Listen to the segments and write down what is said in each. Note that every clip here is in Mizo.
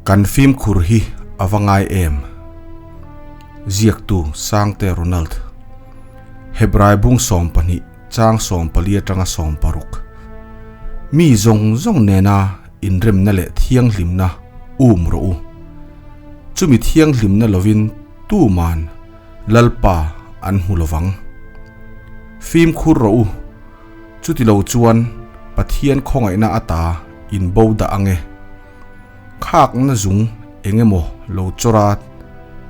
Kan fimkhur hi a va ngai em? Ziaktu Sangte Ronald. Hebrai bung 12 chang 14 atanga 16. Mi zawng zawng nena inremna leh thianghlimna um rawh u. Chumi thianghlimna lovin tuman Lalpa an hmu lovang. Fimkhur rawh u. Chutilo chuan Pathian khawngaihna ata in bo dah ange. Khakna zung eng emaw lo chawra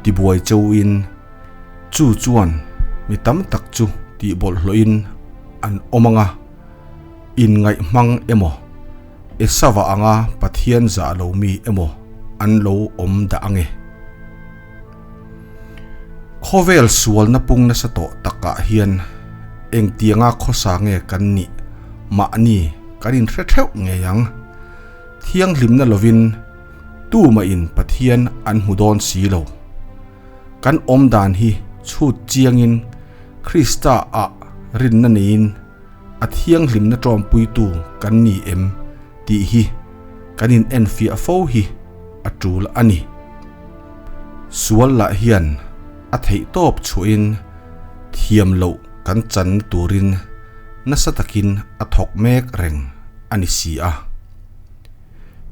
tibuai cheuhin chu chuan mi tam tak chu tihbawlhhlawhin an awm ang a, inngaih hmang emaw, Esava anga Pathian zah lo mi emaw an lo awm dah ange. Khawvel sualna pung nasa tawh takah hian engtianga khawsa nge kan nih mahni kan inhre theuh ngei ang. Thianghlimna lovin tumahin Pathian an hmu dawn si lo. Kan awm dan hi chhut chiangin Krista ah rinna neiin a thianghlimna tawmpuitu kan ni em tih hi kan in enfiah fo hi a tul a ni. Sual lah hian a theih tawp chhuahin thiam loh kan channa turin nasa takin a thawk mek reng a ni si a.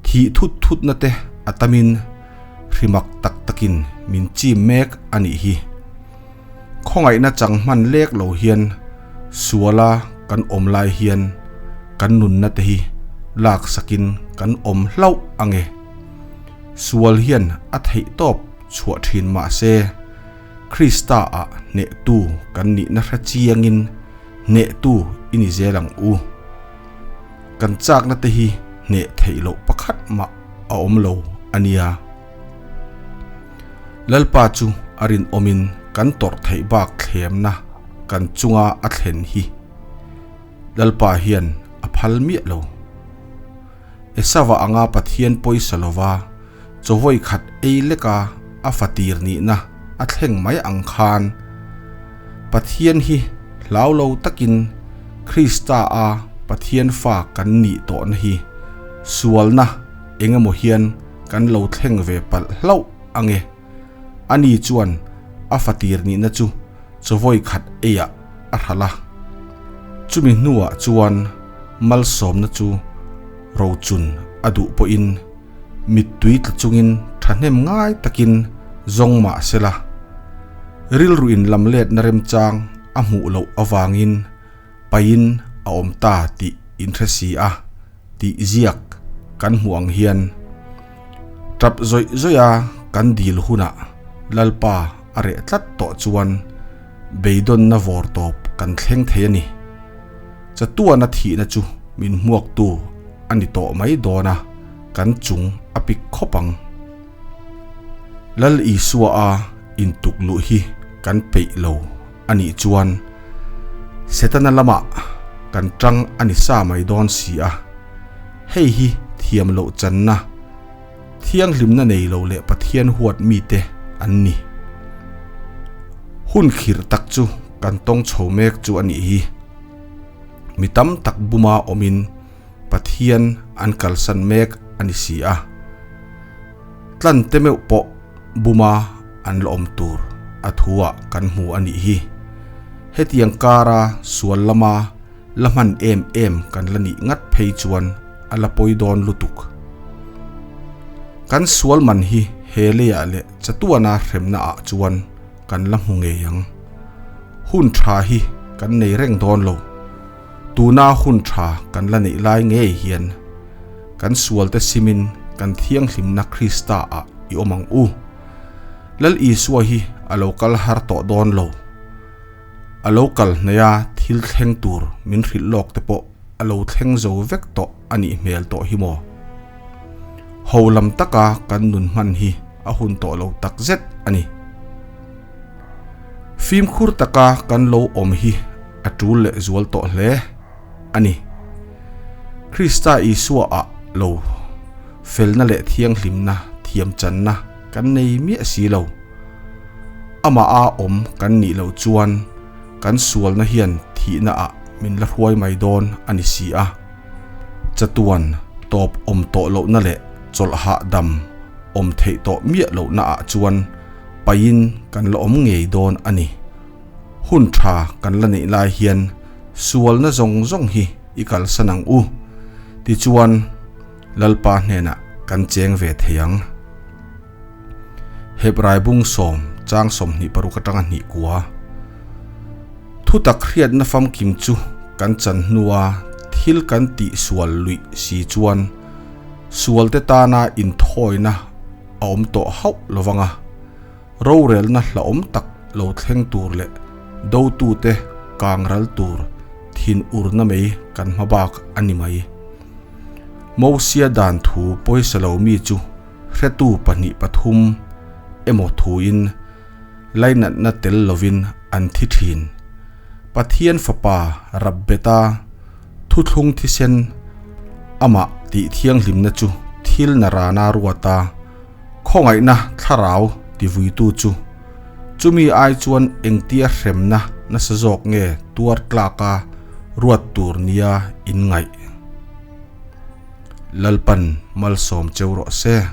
Thih thut thutna te a tamin hrimak tak takin min chim mek a nih hi. Khawngaihna chang hman lek lo hian suala kan awm lai hian kan nunna te hi lak sakin kan awm hlauh ang e. Sual hian a theih tawp chhuah thin mah se, Krista ah hnehtu kan nihna hre chiangin hnehtu i ni zel ang u. Kan chakna te hi hneh theih loh pakhat mah a awm lo a nia. Lalpa chu a rinawmin kan tawrh theih bak thlemna kan chunga a thlen hi Lalpa hian a phal miah lo. Esava anga Pathian pawisa lova chawvawi khat ei leka a fatir nihna a thleng mai ang khan Pathian hi hlau lo takin Krista a Pathian fa kan nih tawhna hi sualna engemaw hian kan lo thleng ve palh hlauh ang e. Ani chuan a fatir nihna chu chawvawi khat eiah a hralh a. Chumi hnuah chuan malsawmna chu rochun a duh pawhin mittui tla chungin thahnem ngai takin zawng mah sela, rilru in lam letna remchang a hmuh loh avangin paihin a awm ta tih inhre si a tih ziak kan hmuh ang hian tap zawih zawih a kan dil hunah Lalpa a reh tlat tawh chuan beidawnna vawr tawp kan thleng thei a ni. Chatuana thihna chu min hmuaktu a ni tawh mai dawn a, kan chung a pik khawp ang. Lal Isua a intuk luh hi kan peih lo a nih chuan Setana lamah kan tang a ni sa mai dawn si a, hei hi thiam loh channa, thianghlimna nei lo leh Pathian huat mite an ni. Hun khirh tak chu kan tawng chho mek chu a nih hi. Mi tam tak buma awmin Pathian an kalsan mek a ni si a. Tlan te meuh pawh buma an la awm tur a thuah kan hmu a nih hi. Hetiang kara sual lama la hman em em kan la nih ngat phei chuan a la pawi dawn lutuk. Kan sual man hi he leiah leh chatuana hremna ah chuan kan la hmu ngei ang. Hun tha hi kan nei reng dawn lo. Tuna hun tha kan la neih lai ngei hian kan sualte simin kan thianghlimna Krista ah i awm ang u. Lal Isua hi a lo kal har tawh dawn lo. A lo kal hnaih a thil thleng tur min hrilh lawk te pawh a lo thleng zo vek tawh a nih hmel tawh hi maw? Ho lam taka kan nun hman hi a hun tawh lo tak zet a ni. Fimkhur taka kan lo awm hi a tul leh zual tawh hle a ni. Krista Isua ah lo felna leh thianghlimna thiamchanna kan nei miah si lo. Amah a awm kan nih loh chuan kan sualna hian thihna ah min la hruai mai dawn a ni si a. Chatuan tawp awm tawh lohna leh chawlh hahdam awm theih tawh miah lohna ah chuan paihin kan la awm ngei dawn a ni. Hun tha kan la neih lai hian sualna zawng zawng hi i kalsan ang u. Tichuan, Lalpa hnenah kan cheng ve thei ang. Hebrai bung sawm chang 26 atanga hnih kua. Thutak hriatna famkim chu kan chan hnua thil kan tih sual luih si chuan sualte tana inthawina a awm tawh hauh lovang a, rorelna hlauhawm tak lo thleng tur leh dotute kangral tur thin urna mai kan hma bak a ni mai. Mosia dan thu pawisa lo mi chu hretu pahnih pathum emaw thuin lainatna tel lovin an thi thin. Pathian Fapa Rabbeta thuthlung thisen amah tih thianghlimna chu thil narana ruata khawngaihna thlarau tivuitu chu chumi ai chuan engtia hremna nasa zawk nge tuar tlaka ruat tur nia inngaih. Lalpan malsawm cheu rawh se.